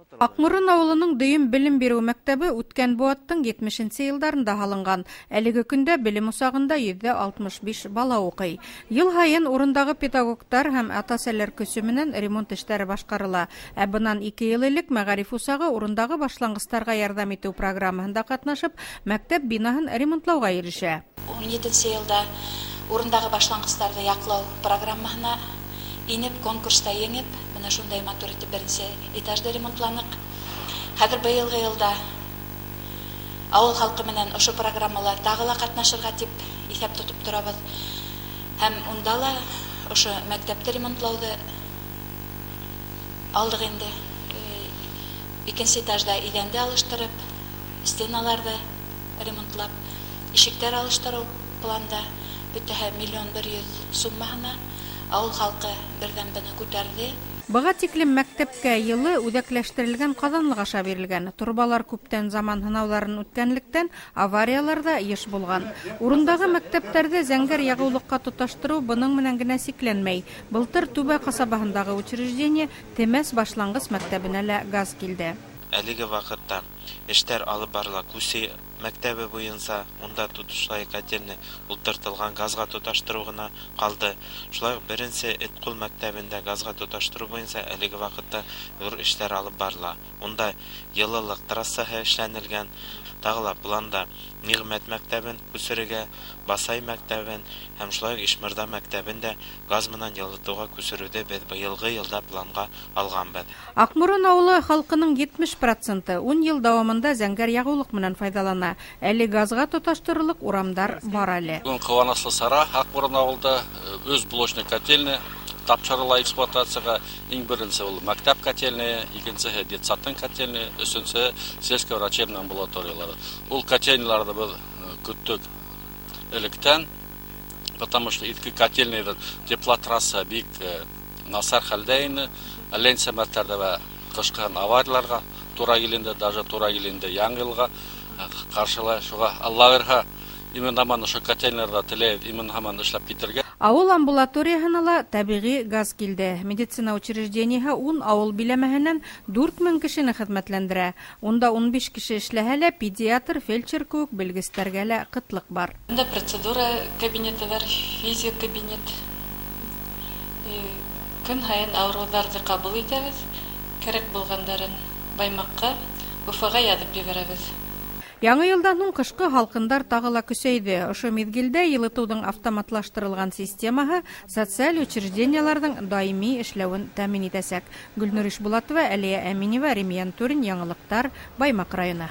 Аҡморон ауылының дөйөм белем биреү мәктәбе үткән быуаттың 70-нсе йылдарында һалынған. Әлеге көндә белем усағында 65 бала уҡый. Йыл һайын урындағы педагогтар һәм ата-әсәләр көсө менән ремонт эштәре башҡарыла. Ә бынан 2 йыл элек мәғариф усағы урындағы башланғыстарға ярҙам итеү программаһында ҡатнашып, мәктәп бинаһын ремонтлауға ирешә. 17-нсе йылда урындағы башланғыстарҙы яҡлау программаһына инеп, конкурста еңеп, бына шундай матур итеп беренсе этажды ремонтланыҡ. Хәҙер быйылғы йылда ауыл халҡы менән ошо программала тағы ла ҡатнашырға тип иҫәп тотоп торабыҙ. Һәм унда ла ошо мәктәпте ремонтлауҙы алдыҡ инде. Икенсе этажда иҙәнде алыштырып, стеналарҙы ремонтлап, ишектәр алыштырыу планда бөтәһе 1 100 000 суммаһына ауыл халҡы берҙәм быны күтәрҙе. Быға тиклем мәктәпкә йылы үҙәкләштерелгән ҡаҙанлыҡ аша бирелгән. Торбалар күптән заман һынауҙарын үткәнлектән авариялар ҙа йыш булған. Урындағы мәктәптәрҙе зәңгәр яғыулыҡҡа тоташтырыу бының менән генә сикләнмәй. Былтыр Түбә ҡасабаһындағы учреждение Темәс башланғыс мәктәбенә лә газ килде. Әлеге ваҡытта эштәр алып барыла Күсе мәктәбе буйынса, унда тотошлай котельный ултыртылған, газға тоташтырыу ғына ҡалды. Шулай уҡ беренсе Этҡул мәктәбендә газға тоташтырыу буйынса әлеге ваҡытта ҙур эштәр алып барыла. Унда йылылыҡ трассаһы эшләнелгән. Тағы ла планда Ниғмәт мәктәбен күсерергә, Басай мәктәбен һәм шулай уҡ Ишмырҙа мәктәбен дә газ менән йылытыуға күсереүҙе беҙ быйылғы йылда планға алғанбыҙ. Аҡморон ауылы халҡының 70% 10 йыл дауамында зәңгәр яғыулыҡ менән файҙалана. Әле газға тоташтырырлыҡ урамдар бар әле. Бөгөн ҡыуаныслы сара Аҡморон ауылда өс блочный котельный тапшырыла эксплуатацияға. Иң беренсе ул мәктәп котельныйы, икенсеһе детсадтың котельныйы, өсөнсөһө сельско врачебный амбулаториялары. Ул котельныйларҙы беҙ көттөк электән, потому что иҫке котельныйҙың теплотрасса бик насар хәлдә ине. Әллә нисә мәртәбә ҡышҡы аварияларға тура килде, даже тура килде яңы йылға ҡаршылай. Шуға Алла бирһә, имен аман ошо котельныйҙа теләйбеҙ, имен аман эшләп китергә. Ауыл амбулаторияһына ла тәбиғи газ килде. Медицина учреждениеһы 10 ауыл биләмәһенән 4000 кешене хеҙмәтләндерә. Унда 15 кеше эшләһә лә, педиатр, фельдшер кеүек белгестәргә лә ҡытлыҡ бар. Унда процедура кабинеты бар, физик кабинет. Көн һайын ауырыуҙарҙы ҡабул итәбеҙ, кәрәк булғандарын Баймаҡҡа, Уфаға яҙып ебәрәбеҙ. Яңы йылдан һуң ҡышҡы һалҡындар тағы ла көсәйҙе. Ошо миҙгелдә йылытыуҙың автоматлаштырылған системаһы социаль учреждениеларҙың даими эшләүен тәьмин итәсәк. Гөлнур Ишбулатова, Әлиә Әминева, Римьян Турин, Яңылыҡтар, Баймаҡ районы.